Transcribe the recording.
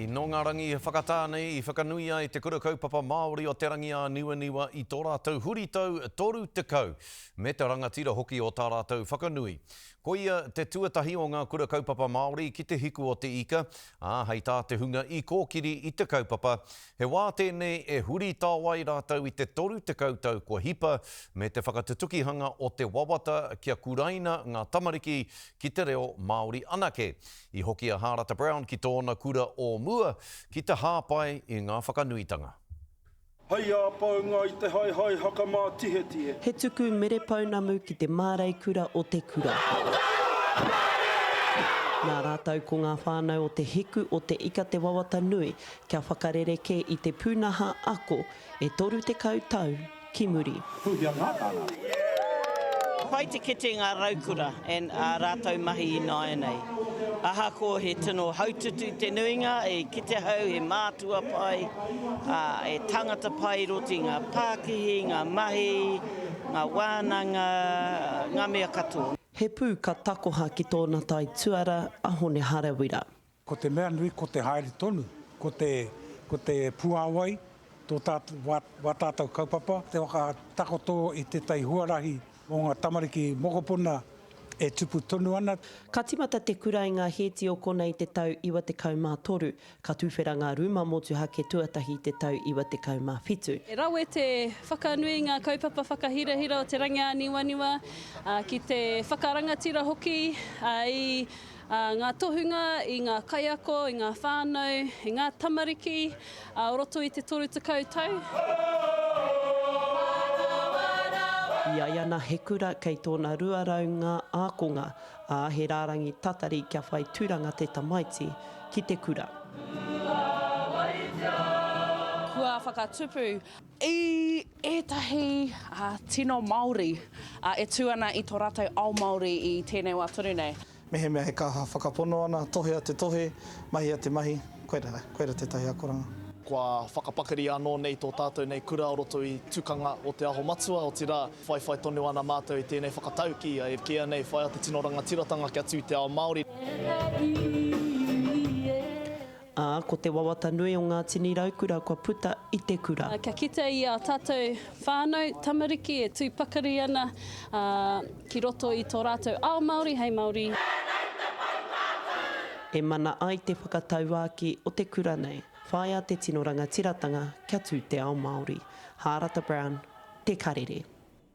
Nō ngā rangi whakatā nei i whakanui ai Te Kura Kaupapa Māori o Te Rangi-ā-Niwaniwa i tō rātou huritau 30 me te rangatira hoki o tā rātou whakanui. Koia te tuatahi o ngā kura kaupapa Māori ki te hiku o te ika, ā, hei tā te hunga i kōkiri i te kaupapa, he wā tēnei e huritao ai rātou i te 30 tau kua hipa me te whakatutukihanga o te wawata kia kuraina ngā tamariki ki te reo Māori anake. I hoki a Hārata Brown ki tōna kura o mua ki te hāpai i ngā whakanuitanga. Hei āpaunga i te haehae haka mātihetihe. He tuku mere pounamu ki te māreikura o te kura. Nā rātou ko ngā whānau o Te Hiku o Te Ika te wawata nui kia whakarerekē i te pūnaha ako e 30 tau ki muri. Tuhia ngā tāngata. Pai te kite ngā raukura and ā rātou mahi ināianei. Ahakoa he tino haututu te nuinga, e kite ahau he mātua pai, ā, he tangata pai i roto i ngā pākihi, ngā mahi, ngā wānanga, ngā mea katoa. He pū ka takoha ki tōna tai tuara a Hone Harawira. Ko te mea nui ko te haere tonu, ko te, ko te puāwai, tō tātou, wā, wā tātou kaupapa, te whakatakoto i tētahi huarahi mō ngā tamariki mokopuna e tupu tonu ana. Ka tīmata te kura i ngā hēti o konei i te tau 93, ka tuwhera ngā rūma motuhake tuatahi i te tau 97. E rawe te whakanui i ngā kaupapa whakahirahira o te Rangiāniwaniwa, ki te whakarangatira hoki i ngā tohunga, i ngā kaiako, i ngā whānau, i ngā tamariki o roto i te 30 tau. I ai ana he kura kei tōna 200 ngā ākonga, ā, he rārangi tatari kia whai tūranga te tamaiti ki te kura. Kua whakatupu i ētahi tino Māori e tū ana i tō rātou ao Māori i tēnei wā tonu nei. Mehemea he kaha whakapono ana, tohea te tohe, mahia te mahi, koira, koira tētahi akoranga. Kua whakapakari anō nei tō tātou nei kura o roto i tukanga o Te Aho Matua, otirā, whaiwhai tonu ana mātou i tēnei whakataukī, e kīia nei, whaia te tino rangatiratanga kia tū te ao Māori. Ā, ko te wawata nui o ngā tini raukura kua puta i te kura. Kia kite i ā tātou whānau, tamariki e tū pakari ana ki roto i tō rātou ao Māori hei Māori. E mana ai te whakatauākī o te kura nei, whāia te tino rangatiratanga kia tū te ao Māori. Hārata Brown, Te Karere.